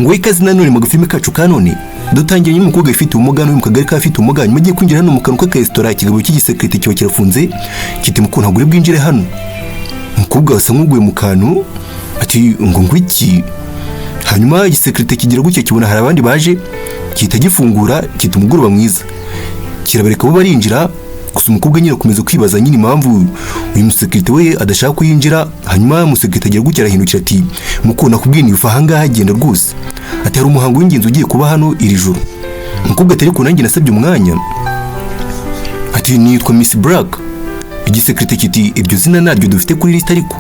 Ngo ikaze nanone mu gafilime kacu ka none. Dutangiye n'umukobwa ufite ubumuga n'uyu mu kagari k'abafite ubumuga. Nyuma agiye kwinjira hano mu kantu k'akaresitora, ikigabo cy'igisekirite kiba kirafunze, kiti: "Mukuntu, ntabwo uri bwinjire hano." Umukobwa asa nk'uguye mu kantu, ati: "Ngo ngwiki?" Hanyuma igisekirite kigira gutya, kibona hari abandi baje, gihita gifungura, kita: "Umugoroba mwiza." Kirabareka, bo barinjira. Gusa umukobwa nyine akomeza kwibaza nyine impamvu uyu musekirite we adashaka kuyinjira. Hanyuma umusekirite agira gutya, arahindukira, ati: "Muko, nakubwiye nti ahangaha genda rwose." Ati: "Hari umuhango w'ingenzi ugiye kuba hano iri joro." Umukobwa ati: "Ariko nanjye nasabye umwanya." Ati: "Nitwa Miss Black." Igisekirite kiti: "Iryo zina naryo dufite kuri lisite." Ariko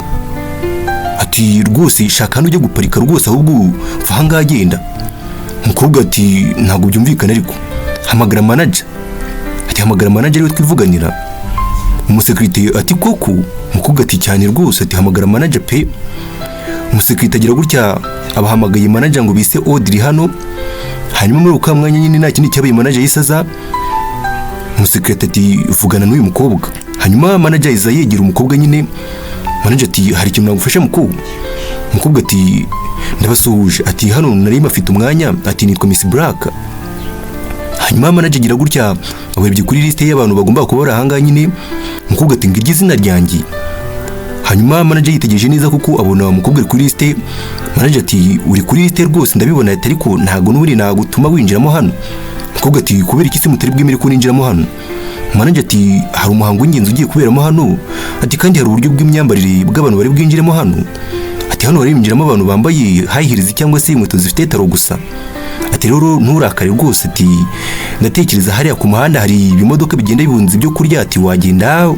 ati: "Rwose shaka hano ujye guparika rwose, ahubwo va ahangaha, genda." Umukobwa ati: "Ntabwo byumvikana, ariko hamagara manager." Ati: "Hamagara manager ariwe twivuganira." Umusekirite ati: "Koko?" Umukobwa ati: "Cyane rwose." Ati: "Hamagara manager pe." Umusekirite agira gutya, abahamagaye manager ngo bise Audrey hano. Hanyuma muri uko mwanya nyine nta kindi cyabaye, manager yahise aza. Umusekirite ati: "Vugana n'uyu mukobwa." Hanyuma manager iza yegera umukobwa nyine. Manager ati: "Hari ikintu nagufasha, mukobwa?" Umukobwa ati: "Ndabasuhuje." Ati: "Hano nari mafite umwanya." Ati: "Nitwa Miss Black." Hanyuma manager agira gutya, abarebye kuri liste y'abantu bagomba kuba bari ahangaha nyine. Umukobwa ati: "Ngiryo izina ryanjye." Hanyuma manager yitegereje neza kuko abona umukobwa uri kuri liste. Manager ati: "Uri kuri liste rwose, ndabibona." Ati: "Ariko ntabwo n'ubundi nagutuma winjiramo hano." Umukobwa ati: "Kubera iki se mutari bwemere ko ninjiramo hano?" Manager ati: "Hari umuhango w'ingenzi ugiye kuberamo hano." Ati: "Kandi hari uburyo bw'imyambarire bw'abantu bari bwinjiremo hano." Ati: "Hano barinjiramo abantu bambaye high heels cyangwa se inkweto zifite talon gusa." Ati: "Rero nturakare rwose." Ati: "Ndatekereza hariya ku muhanda hari ibimodoka bigenda bibunze ibyo kurya." Ati: "Wagenda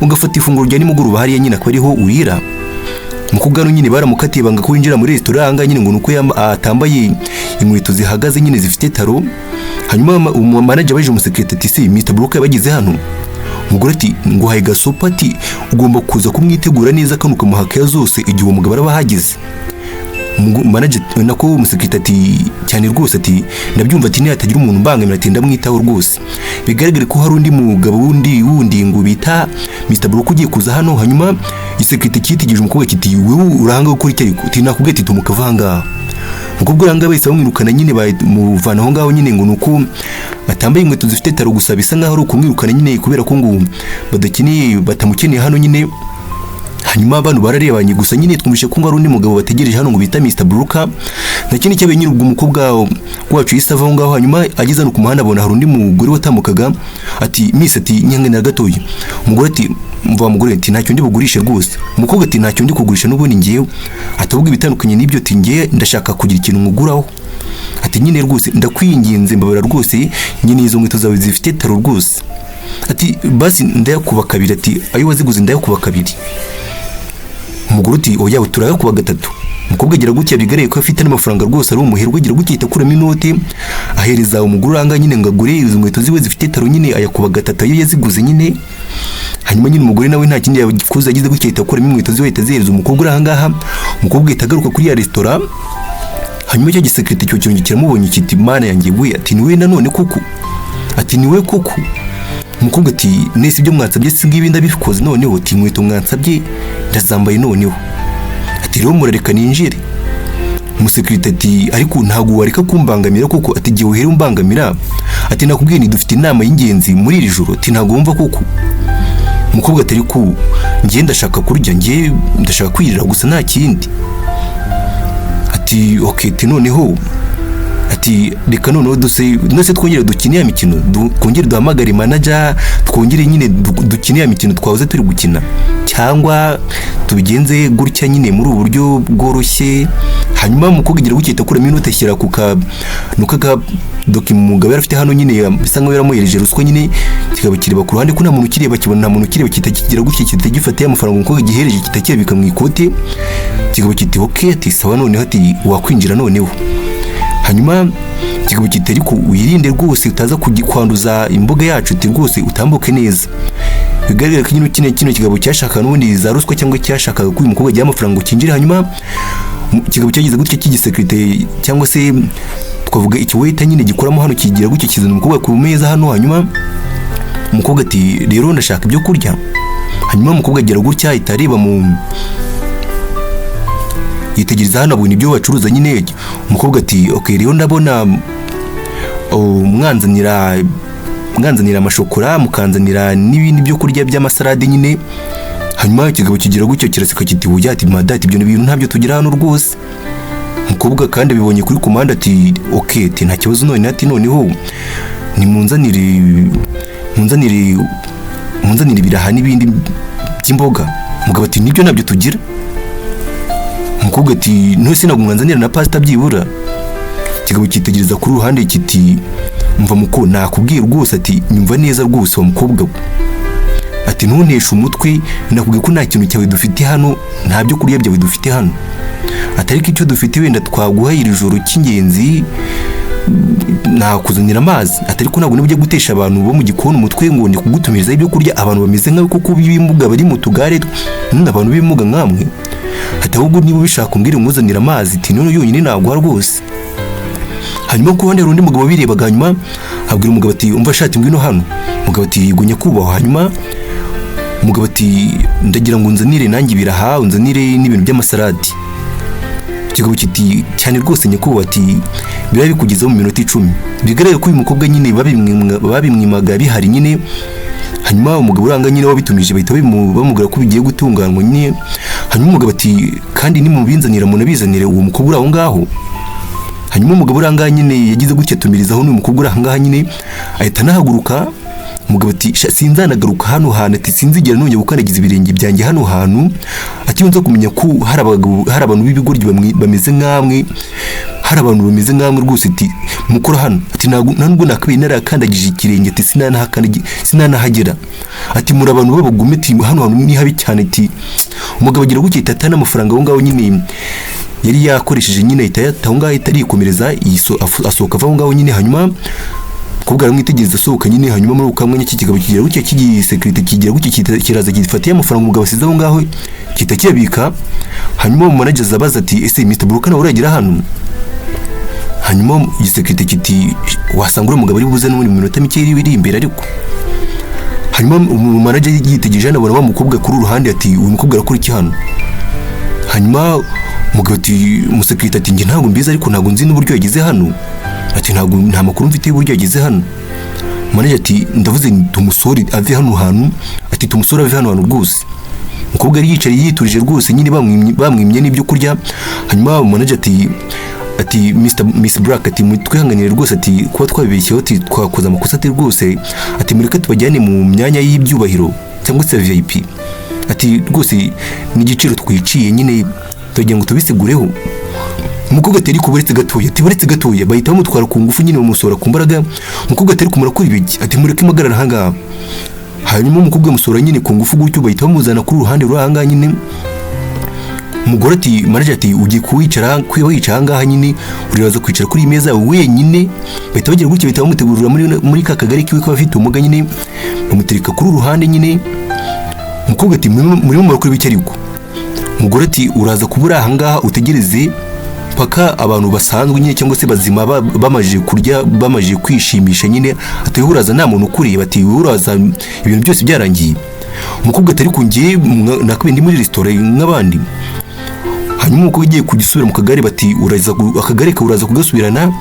ugafata ifunguro rya nimugoroba hariya nyine, akaba ariho urira." Umukobwa hano nyine baramukatiye, banga ko winjira muri resitora ahangaha nyine, ngo nuko atambaye inkweto zihagaze nyine zifite talon. Hanyuma manager abajije umusekirite ati: "Se Mr Brook yabageze hano?" Umugore ati: "Nguhaye gasopo." Ati: "Ugomba kuza kumwitegura neza kano, ukamuha keya zose igihe uwo mugabo araba ahageze." Manager, nako umusekirite, ati: "Cyane rwose." Ati: "Ndabyumva." Ati: "Nihatagira umuntu umbangamira," ati, "ndamwitaho rwose." Bigaragare ko hari undi mugabo wundi ngo bita Mr Brook ugiye kuza hano. Hanyuma isekirite cyitegereje umukobwa kiti: "Wewe urahanga gukora iki?" Ariko ati: "Nakubwiye," ati, "tumuka ava ahangaha." Umukobwa uranga bahise bamwirukana nyine, bamuvana aho ngaho nyine, ngo nuko atambaye inkweto zifite talon gusa. Bisa nkaho ari ukumwirukana nyine kubera ko ngo badakeneye, batamukeneye hano nyine. Hanyuma abantu bararebanye gusa nyine, twumvishe ko ngo hari undi mugabo bategereje hano ngo bita Mr Brooker. Nta kindi cyabaye nyine, ubwo umukobwa wacu yahise ava aho ngaho. Hanyuma ageze hano ku muhanda, abona hari undi mugore watambukaga. Ati: "Miss," ati, "nyanganira gatoya." Umugore ati: "Mva mugore," ati, "ntacyo ndi bugurishe rwose." Umukobwa ati: "Ntacyo ndi kugurisha n'ubundi ngewe." Atavuga ibitandukanye n'ibyo, ati: "Ngewe ndashaka kugira ikintu nkuguraho." Ati: "Nyine rwose ndakwinginze, mbabara rwose nyine, izo nkweto zawe zifite talon rwose." Ati: "Basi ndayakuba kabiri." Ati: "Ayo waziguze ndayakuba kabiri." Umugore uti: "Oya, turayakuba gatatu." Umukobwa agira gutya, bigaragaye ko afite n'amafaranga rwose, ari umuherwe. Agira gutya, ahita akuramo inote, ahereza umugore uranga nyine ngo agure izo nkweto ziwe zifite talon nyine, ayakuba gatatu ayo yaziguze nyine. Hanyuma nyine umugore nawe nta kindi yakoze, agize gutya, ahita akuramo inkweto ziwe, ahita azihereza umukobwa uri ahangaha. Umukobwa ahita agaruka kuri ya resitora. Hanyuma icyo gisekirite cyo kirongera kiramubonye, kiti: "Mana yanjye we!" Ati: "Ni we nanone koko?" Ati: "Ni we koko?" Umukobwa ati: "Nese ibyo mwansabye si ngibi? Ndabikoze noneho." Ati: "Inkweto mwansabye ndazambaye noneho." Ati: "Rero murareka ninjire." Umusekirite ati: "Ariko ntabwo wareka kumbangamira koko." Ati: "Igihe uhere umbangamira." Ati: "Nakubwiye ni dufite inama y'ingenzi muri iri joro." Ati: "Ntabwo wumva koko?" Umukobwa ati: "Ariko njye ndashaka kurya, njye ndashaka kwirira gusa, nta kindi." Ati: "Okay." Ati: "Noneho," ati, "reka noneho duse nose twongere dukine ya mikino, twongere duhamagare manager, twongere nyine dukine ya mikino twahoze turi gukina, cyangwa tubigenze gutya nyine muri ubu buryo bworoshye." Hanyuma umukobwa igira gutya, akuramo inoti, ashyira ku kantu k'aka document umugabo yari afite hano nyine, bisa nkaho yaramuhereje ruswa nyine. Kikaba kireba ku ruhande ko nta muntu ukireba, kibona nta muntu ukireba, kita kigira gutya, kita gifata amafaranga umukobwa gihereje, kita kiyabika mu ikote. Kikaba kiti: "Okay." Ati: "Sawa." Noneho ati: "Wakwinjira noneho." Hanyuma kikaba kiti: "Ariko wirinde rwose utaza kwanduza imbuga yacu." Ati: "Rwose utambuke neza." Bigaragara ko nyine kino kigabo cyashakaga n'ubundi za ruswa, cyangwa cyashakaga ko uyu mukobwa agira amafaranga ngo kinjire. Hanyuma kigabo cyagize gutya cy'igisekirite, cyangwa se twavuga ikiwaiter nyine gikoramo hano, kigira gutya, kizana umukobwa ku meza hano. Hanyuma umukobwa ati: "Rero ndashaka ibyo kurya." Hanyuma umukobwa agira gutya, ahita areba mu Yitegereza hano, abona ibyo bacuruza nyine. Umukobwa ati: "Ok, rero ndabona, oh, mwanzanira amashokora, mukanzanira n'ibindi byo kurya by'amasalade nyine." Hanyuma ikigabo kigira gutyo kiraseka kiti: "Ujya," ati, "madati, ibyo bintu ntabyo tugira hano rwose." Umukobwa kandi abibonye kuri commande ati: "Ok," ati, "nta kibazo." None ati: "Noneho nimunzanire, munzanire ibiraha n'ibindi by'imboga." Umugabo ati: "Nibyo ntabyo tugira." Umukobwa ati: "Ntose ntabwo mwanzanira na pasita byibura?" Ikigabo cyitegereza kuri ruhande kiti: "Mva muko, nakubwiye rwose," ati, "nyumva neza rwose wa mukobwa we," ati, "ntunteshe umutwe. Nakubwiye ko nta kintu cyawe dufite hano, nta byo kurya byawe dufite hano," ati, "ariko icyo dufite wenda twaguha iri joro cy'ingenzi, nakuzanira amazi," ati, "ariko ntabwo nibujya gutesha abantu bo mu gikoni umutwe ngo ni kugutumiriza ibyo kurya, abantu bameze nkawe kuko b'ibimuga bari mu tugare, abantu b'ibimuga nkamwe." Ati: "Ahubwo niba ubishaka umbwire nkuzanire amazi," ati, "none yonyine naguha rwose." Hanyuma ku ruhande hari undi mugabo birebaga. Hanyuma abwira umugabo ati: "Umva shati, ngwino hano." Umugabo ati: "Yego nyakubahwa." Hanyuma umugabo ati: "Ndagira ngo unzanire nanjye ibiraha, unzanire n'ibintu by'amasaladi." Ikigabo kiti: "Cyane rwose nyakubahwa," ati, "biraba bikugezeho mu minota 10." Bigaragara ko uyu mukobwa nyine babimwimaga bihari nyine. Hanyuma umugabo uranga nyine wabitumije bahita bamubwira ko bigiye gutunganywa nyine. Hanyuma umugabo ati: "Kandi nimubinzanira munabizanire uwo mukobwa uri aho ngaho." Hanyuma umugabo uri ahangaha nyine yagize gutya atumirizaho n'uyu mukobwa uri ahangaha nyine, ahita anahaguruka. Umugabo ati: "Sha, sinzanagaruka hano hantu," ati, "sinzigera nongera gukandagiza ibirenge byanjye hano hantu," ati, "iyo nza kumenya ko hari abagabo, hari abantu b'ibigoryi bameze nkamwe, hari abantu bameze nkamwe rwose," ati, "mukora hano," ati, "ntabwo nta nubwo nakabaye narakandagije ikirenge," ati, "sinanahagera," ati, "muri abantu b'abagome," ati, "hano hantu ni habi cyane." Ati umugabo agira gutya ahita ata n'amafaranga aho ngaho nyine yari yakoresheje nyine, ahita ayata aho ngaho, ahita arikomereza, asohoka ava aho ngaho nyine. Hanyuma umukobwa aramwitegereza asohoka nyine. Hanyuma muri ako kamwanya iki kigabo kigira gutya cy'igisekirite kigira gutya kiraza gifatiye amafaranga umugabo asize aho ngaho, gihita kiyabika. Hanyuma umu manager abaza ati: "Ese Mr Broker nawe uragera hano?" Hanyuma igisekirite kiti: "Wasanga uriya mugabo ari buze n'ubundi mu minota mike iri imbere." Ariko hanyuma umu manager yitegereje hano, abona wa mukobwa kuri uruhande, ati: "Uyu mukobwa arakora iki hano?" Hanyuma umugabo ati, umusekirite ati: "Njye ntabwo mbizi, ariko ntabwo nzi n'uburyo yageze hano," ati, "ntabwo nta makuru mfite y'uburyo yageze hano." Manager ati: "Ndavuze nti tumusore ave hano hantu," ati, "tumusore ave hano hantu rwose." Umukobwa yari yicaye yiturije rwose nyine, bamwimye n'ibyo kurya. Hanyuma manager ati: "Mr Miss Black," ati, "twihanganire rwose," ati, "kuba twabibeshyeho," ati, "twakoze amakosa," ati, "rwose," ati, "mureke tubajyane mu myanya y'ibyubahiro cyangwa se VIP," ati, "rwose ni igiciro twiciye nyine, tugira ngo tubisigureho." Umukobwa ati: "Ariko buretse gatoya," ati, "buretse gatoya." Bahita bamutwara ku ngufu nyine, bamusohora ku mbaraga. Umukobwa ati: "Ariko murakora ibiki?" Ati: "Mureke impagarara ahangaha." Hanyuma umukobwa amusohora nyine ku ngufu gutyo, bahita bamuzana kuri uruhande ruri ahangaha nyine. Umugore ati, manager ati: "Ugiye kuwicara wicara ahangaha nyine, uraza kwicara kuri iyi meza yawe wenyine." Bahita bagira gutya bahita bamutegurira muri ka kagari kiwe k'abafite ubumuga nyine, bamutereka kuri uruhande nyine. Umukobwa ati: "Murimo murakora ibiki?" Ariko umugore ati: "Uraza kuba uri ahangaha utegereze paka abantu basanzwe nyine cyangwa se bazima bamajije kurya, bamajije kwishimisha nyine," ati, "wowe uraza nta muntu ukureba," ati, "wowe uraza ibintu byose byarangiye." Umukobwa ati: "Ariko njye nakabaye ndi muri resitora nk'abandi." Hanyuma umukobwa ugiye kugisubira mu kagare, bati: "Uraza akagare kawe uraza kugasubirana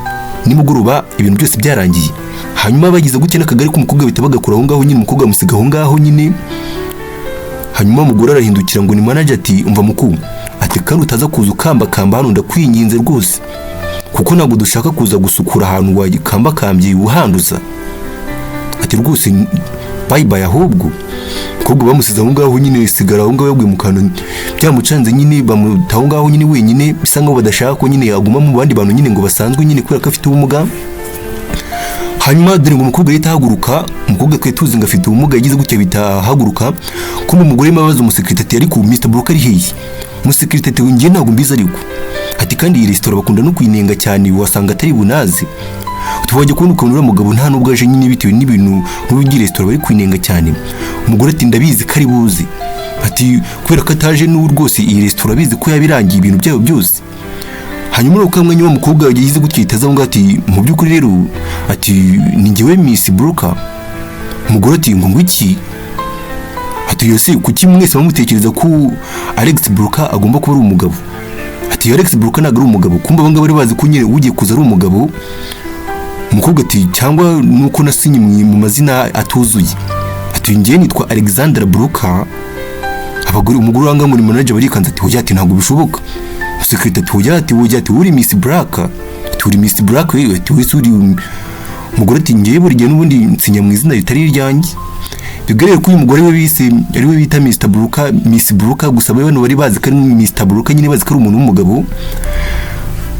nimugoroba ibintu byose byarangiye." Hanyuma bagize gutya n'akagare k'umukobwa bahita bagakura aho ngaho nyine, umukobwa amusiga aho ngaho nyine. Hanyuma umugore arahindukira ngo ni manager, ati: "Umva muku," ati, "kandi utaza kuza ukambakamba hano, ndakwinginze rwose, kuko ntabwo dushaka kuza gusukura ahantu wakambakambye uhanduza," ati, "rwose bye bye." Ahubwo umukobwa bamusize aho ngaho nyine, sigara aho ngaho yaguye mu kantu, byamucanze nyine, bamuta aho ngaho nyine wenyine, bisa nkaho badashaka ko nyine yaguma mu bandi bantu nyine ngo basanzwe nyine kubera ko afite ubumuga. Hanyuma dore ngo umukobwa yahita ahaguruka. Umukobwa twari tuzi ngo afite ubumuga yagize gutya bita ahaguruka. Kumbe umugore arimo abaza umusekirite ati: "Ariko Mr Broker ari hehe?" Umusekirite ati: "Njye ntabwo mbizi ariko," ati, "kandi iyi resitora bakunda no kuyinenga cyane, wasanga atari bunaze." Tubajya kubona ukuntu uriya mugabo nta nubwo aje nyine bitewe n'ibintu n'uburyo iyi resitora bari kuyinenga cyane. Umugore ati: "Ndabizi ko ari buze," ati, "kubera ko ataje n'ubu rwose iyi resitora abizi ko yabirangiye ibintu byabo byose." Hanyuma muri ako mwanya wa mukobwa yagize gutya yita aza ngo ati: "Mu by'ukuri rero," ati, "ni njyewe Miss Broker." Umugore ati: "Ngo ngwiki?" Ati: "Yose kuki mwese mutekereza ko Alex Broker agomba kuba ari umugabo?" Ati: Ati: "Alex Brook ntabwo ari umugabo." Kumva abangaba bari bazi ko nyine ugiye kuza ari umugabo. Umukobwa ati: "Cyangwa nuko nasinye mu mazina atuzuye." Ati: "Njye nitwa Alexandra Brook." Abagore, umugore wanga ngo ni manager, barikanze. Ati: "Hoya," ati, "ntabwo bishoboka." Sekirite ati: "Hoya," ati, "hoya," ati, "uri Miss Black," ati, "uri Miss Black wewe." Ati: "Wese uri." Umugore ati: "Njyewe buri gihe n'ubundi nsinya mu izina ritari iryanjye." Bigaragara ko uyu mugore we bise ari we bita Mr Brook, Miss Brook, gusa bano bari bazi ko ari Mr Brook nyine, bazi ko ari umuntu w'umugabo.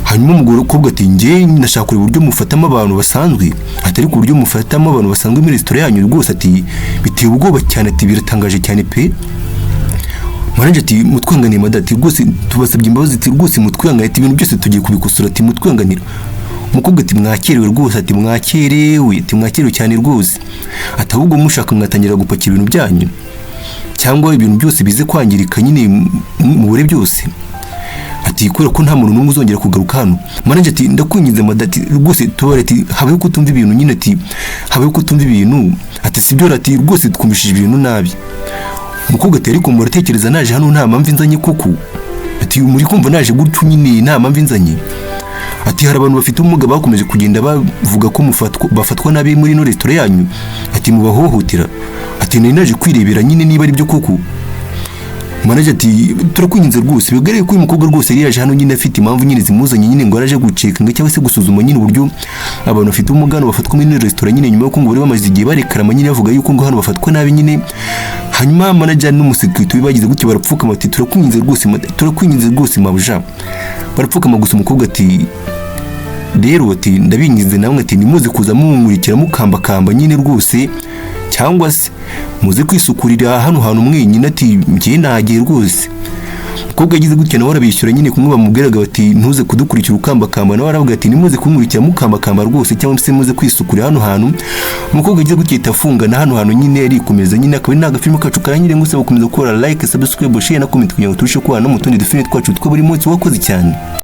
Hanyuma umugore, umukobwa ati: "Njye ndashaka kureba uburyo mufatamo abantu basanzwe," ati, "ariko uburyo mufatamo abantu basanzwe muri resitora yanyu rwose," ati, "biteye ubwoba cyane," ati, "biratangaje cyane pe." Manager ati: "Mutwihanganiye mada," ati, "rwose tubasabye imbabazi," ati, "rwose mutwihanganire," ati, "ibintu byose tugiye kubikosora," ati, "mutwihanganira." Umukobwa ati: "Mwakerewe rwose," ati, "mwakerewe," ati, "mwakerewe cyane rwose," ati, "ahubwo mushaka mwatangira gupakira ibintu byanyu cyangwa ibintu byose bize kwangirika nyine mubure byose," ati, "kubera ko nta muntu n'umwe uzongera kugaruka hano." Manager ati: "Ndakwinginze mada," ati, "rwose tubare," ati, "habayeho kutumva ibintu nyine," ati, "habayeho kutumva ibintu," ati, "sibyo?" Ati: "Rwose twumvishije ibintu nabi." Umukobwa ati: "Ariko muratekereza naje hano nta mpamvu inzanye koko?" Ati: "Muri kumva naje gutyo nyine nta mpamvu inzanye?" Ati: "Hari abantu bafite ubumuga bakomeje kugenda bavuga ko bafatwa nabi muri ino resitora yanyu," ati, "mubahohotera," ati, "nari naje kwirebera nyine niba ari byo koko." Manager ati: "Turakwinginze rwose." Bigaragaye ko uyu mukobwa rwose yari yaje hano nyine afite impamvu nyine zimuzanye nyine, ngo araje gucekinga cyangwa se gusuzuma nyine uburyo abantu bafite ubumuga hano bafatwa muri ino resitora nyine, nyuma y'uko ngo bari bamaze igihe barekarama nyine bavuga yuko ngo hano bafatwa nabi nyine. Hanyuma manager n'umusekirite we bagize gutyo barapfukama, ati: "Turakwinginze rwose, turakwinginze rwose mabuja." Barapfukama gusa. Umukobwa ati: "Rero," ati, "ndabinginze namwe," ati, "nimuze kuza munkurikira mukambakamba nyine rwose, cyangwa se muze kwisukurira hano hantu mwenyine," ati, "njye nagiye rwose." Umukobwa yagize gutya nawe arabishyura nyine. Kumwe bamubwiraga bati: "Ntuze kudukurikira ukambakamba," nawe aravuga ati: "Nimuze kunkurikira mukambakamba rwose, cyangwa se muze kwisukurira hano hantu." Umukobwa yagize gutya ahita afunga na hano hantu nyine, arikomeza nyine. Akaba ari n'agafilime kacu karangire. Ngusaba gukomeza gukora like, subscribe, share na comment kugira ngo turusheho kubana no mu tundi dufilime twacu twa buri munsi. Wakoze cyane.